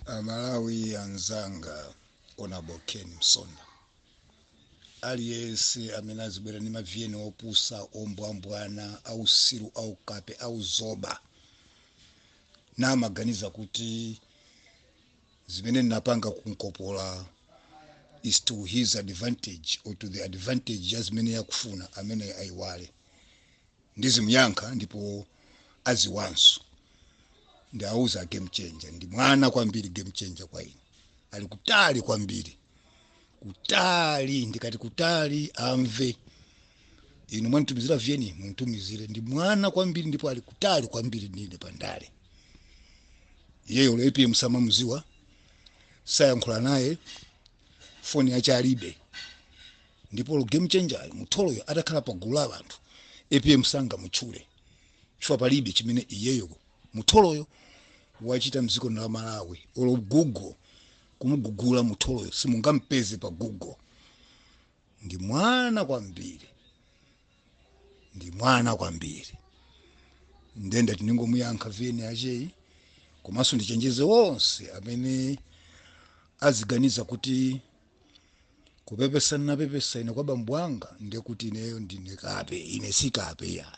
Amalawi anzanga, Honorable Ken Msonda, aliyense amene azibwera ndi ma VN opusa, ombwambwana, ausiru, aukape, auzoba, namaganiza kuti zimene ndinapanga kunkopola is to his advantage or to the advantage ya zimene yakufuna, amene ayiwale. Ndizimuyankha ndipo aziwanso. Ndiauza Game Changer, ndi mwana kwambiri. Game Changer kwa ine ali kutali kwambiri, kutali. Ndikati kutali, amve. Inu mwanditumizira VN, muntumizire, ndi mwana kwambiri ndipo ali kutali kwambiri ndine pandale. Iyeyo APM samamuziwa, sayankhula naye, foni yache alibe. Ndipo Game Changer Mutholoyo atakhala pa gulu la anthu, APM sangamutchule, chifukwa palibe chimene iyeyo Mutholoyo wachita mdziko la Malawi. Olo Google, kumugugula Mutholoyo, simungampeze pa Google. Ndi mwana kwambiri, ndi mwana kwambiri. Ndenda tinengomuyankha VN yacheyi, komanso ndichenjeze onse amene aziganiza kuti kupepesa napepesa ine kwa bambo anga ndekuti ineyo ndine kape. Ine si kape ya.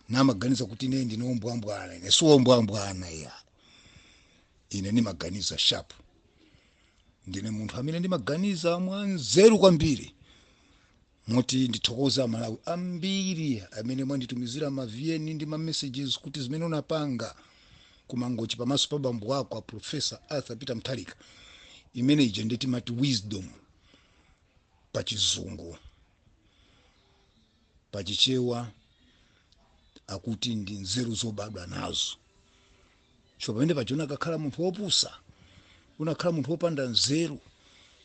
Namaganiza kuti ine ndine ombwambwana, ine siwombwambwana ya. Ine ndimaganiza sharp, ndine munthu amene ndimaganiza mwanzeru kwambiri, moti ndithokoza Amalawi ambiri amene mwanditumizira ma VN ndi ma messages kuti zimene unapanga kumangochi pamaso pa bambo ako a Professor Arthur Peter Mutharika, imene ija nditimati wisdom pachizungu, pachichewa akuti ndi nzeru zobadwa nazo. So pamene paja unakakhala munthu wopusa, unakhala munthu wopanda nzeru,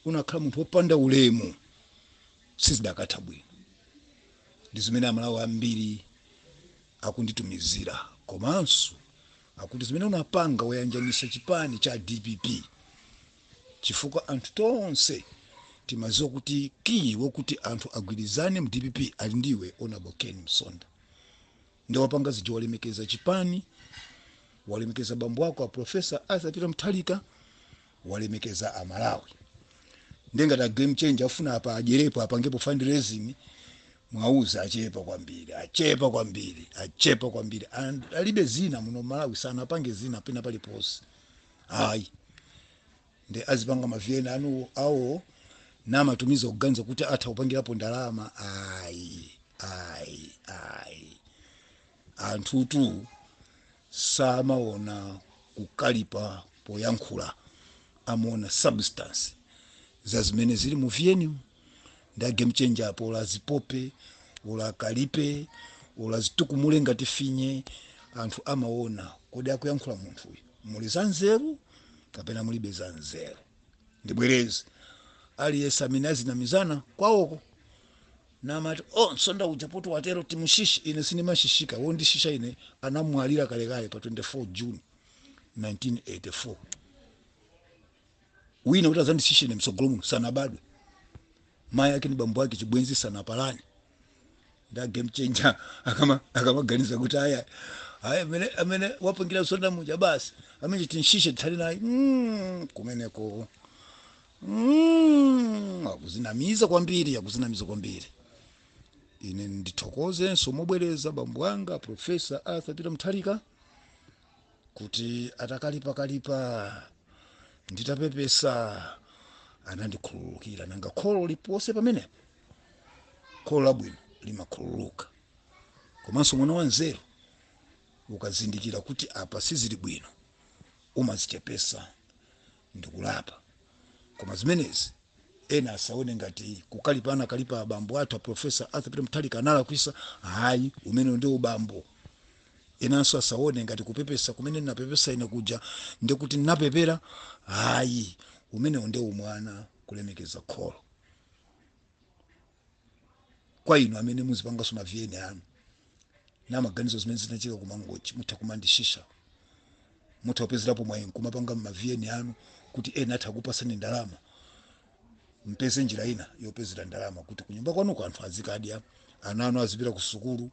unakhala munthu wopanda ulemu, sizidakatha bwino. Ndi zimene Amalawi ambiri akunditumizira, komanso akuti zimene unapanga wayanjanisa chipani cha DPP, chifukwa anthu tonse timaziwa kuti kiyi wokuti anthu agwirizane mu DPP ali ndiwe, Honorable Ken Msonda. Ndi wapanga zija, walemekeza chipani, walemekeza bambo ako a Professor Arthur Peter Mutharika, walemekeza Amalawi. Ndengati a Game Changer afuna apa adyerepo, apangepo fundraising, mwauza achepa kwambiri, achepa kwambiri, achepa kwambiri. And alibe zina muno Malawi, sanapange zina pena paliponse, ayi. Ndi azipanga ma VN anuwo awo namatumiza kuganiza kuti atha kupangirapo ndalama, ayi, ayi, ayi. Anthutu samaona kukalipa poyankhula, amaona substance za zimene zili mu VN. Nda Game Changer apo, ola zipope, ola kalipe, ola zitukumule ngati finye, anthu amaona kodi akuyankhula munthu uyu muli za nzeru kapena mulibe za nzeru. Ndibwereze, aliyense amene azinamizana kwawoko namati, "Oh, Msonda uja poti watero timushishe," ine sindimashishika. Wondishisha ine anamwalira kalekale pa 24 June 1984. Wina kuti azandishishe ine mtsogolo muno sanabadwe, mayi ake ndi bambo ake chibwenzi sanapalane. Nda Game Changer akamaganiza kuti aya aya, amene wapangira Msonda muja basi amene tinshishe tithali naye, kumeneko akuzinamiza kwambiri, akuzinamiza kwambiri. Ine ndithokozenso mobwereza bambo anga Professor Arthur Peter Mutharika kuti atakalipa kalipa nditapepesa anandikhululukira. Nanga kholo lipose pamenepo? Kholo labwino limakhululuka. Komanso mwana wanzeru ukazindikira kuti apa sizili bwino, umazichepesa ndikulapa. Koma zimenezi ena asaone ngati kukalipana kalipa abambo athu a Professor Arthur Peter Mutharika analakwisa, hayi, umene ndi ubambo. Enanso asaone ngati kupepesa kumene ndinapepesa ine kuja ndikuti ndinapepera, hayi, umenewo ndi umwana, kulemekeza kholo. Kwa inu amene muzipanganso ma VN anu namaganizo zimene zinachitika kumangochi, mutha kumandishisha, mutha kupezerapo mwayi kumapanga ma VN anu kuti ena atha kupasani ndalama. Mpeze njira ina yopezera ndalama kuti kunyumba kwanuko anthu azikadya, ana anu azipita ku sukulu,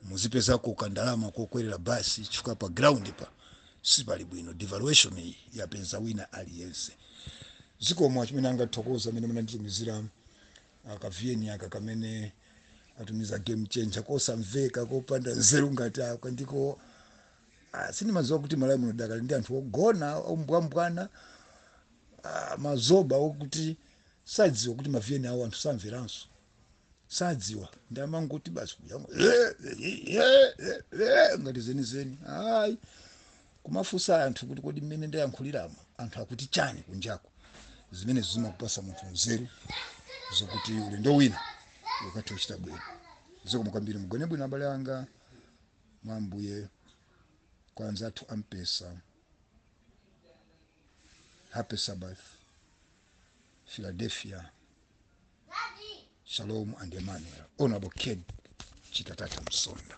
muzipezako kandalama kokwerera basi, chifukwa pa ground pa Sipali bwino. Devaluation iyi yapeza wina aliyense. Zikomo chimene angathokoza amene munanditumizira akaviyeni aka kamene atumiza Game Changer, kosamveka, kopanda nzeru ngati ako ndiko. Sindimadziwa kuti Malawi muno dakali ndi anthu ogona, ombwambwana, mazoba okuti sadziwa kuti maviyeni awo anthu samveranso, sadziwa, ndi amangoti basi kuyamwa ngati zenizeni. Hayi, kumafunsa anthu kuti kodi mmene ndayankhuliramo anthu akuti chani kunjako? Zimenezo zimakupasa munthu nzeru zokuti ulendo wina ukathe kuchita bwino. Zikomo kwambiri, mugone bwino abale anga mwa Ambuye. Kwa anzathu ampesa, happy Sabbath. Philadelphia, shalom and Emmanuel. Honorable Ken Chitatata Msonda.